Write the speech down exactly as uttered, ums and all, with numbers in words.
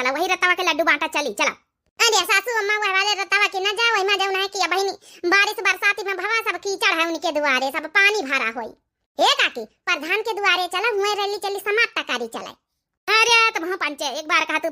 तो वही रतवा के लड्डू बांटा चली, चला। अरे सासू अम्मा, वह वाले रतवा के न जाओ, वही मा जाओ ना कि अब बहिनी बारिश बरसाती में भवा सब कीचड़ है उनके दुआरे, सब पानी भरा होई। हे काकी, प्रधान के दुआरे चला, हुए रैली चली, समाप्त करी चले। अरे तो बहु पंचे, एक बार कहा तू